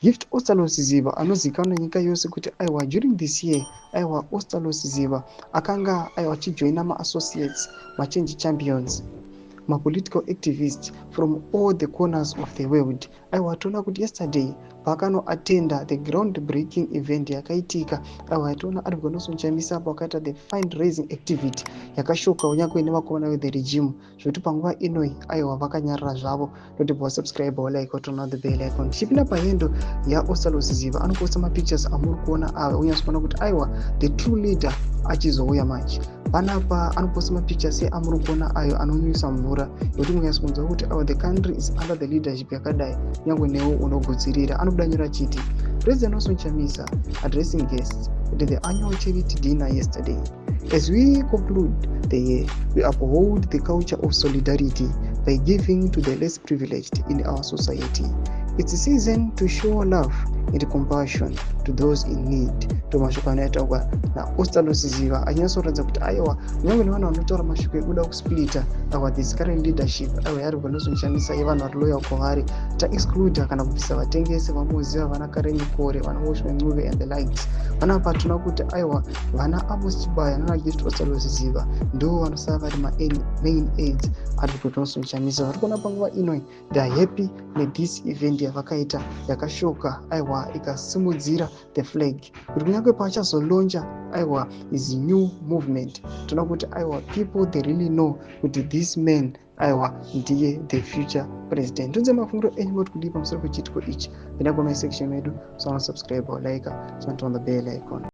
Gift Ostallos Siziba, anozivikanwa nenyika yose kuti aiwa, during this year, aiwa, Ostallos Siziba akanga, aiwa, achijoina maassociates, machange champions, mapolitical activists from all the corners of the world. Aiwa, toona kuti yesterday paakanoatenda the ground breaking event yakaitika, aiwa, toona Advocate Nelson Chamisa pakaita the fund raising activity yakashoka kunyange nevakomana vethe regime, zvokuti panguva inoi, aiwa, vakanyarara zvavo. Noti wasubscribe, walike, waturn on the bell icon. Tichipinda pahandle yaOstallos Siziba, anoposta mapictures amuri kuona ava. Unyatsokuona kuti, aiwa, the true leader achizouya manje panapa. Anoposta mapictures amuri kuona ayo anonwisa mvura, yekuti munyatsokunzwa kuti, aiwa, the country is under the leadership yakadai, kunyange newo unogutsirira. Anobuda nyora achiti, "President Nelson Chamisa addressing guests at the annual charity dinner yesterday. As we conclude the year, we uphold the culture of solidarity by giving to the less privileged in our society. It's a season to show love and compassion to those in need." Ndo mashoko anoitaurwa naOstallos Siziba, achinyatsoratidza kuti, aiwa, kunyange nevanhu vanotaura mashoko ekuda kusplita, aiwa, this current leadership, aiwa, yaAdvocate Nelson Chamisa, yevanhu vari loyal kwavari, taexcluda kana kubvisa vatengesi vamuziva, vana Karen Kore, vana Welshman Ncube and the likes. Vanapa tinoona kuti, aiwa, vana Amos Chibaya nana Gift Ostallos Siziba ndo vanosava vari mamain aides Advocate Nelson Chamisa. Vari kuona panguva inoi they are happy nethis event yavakaita, yakashoka, aiwa, ikasimudzira the flag, kuti kunyange pachazolauncha, aiwa, his new movement, toona kuti, aiwa, people, they really know kuti this man, aiwa, ndiye the future president. Tiudze mafungiro enyu moti kudii pamusoro pechiitiko ichi. Enda comment section medu, so subscribe or like, so on the bell icon.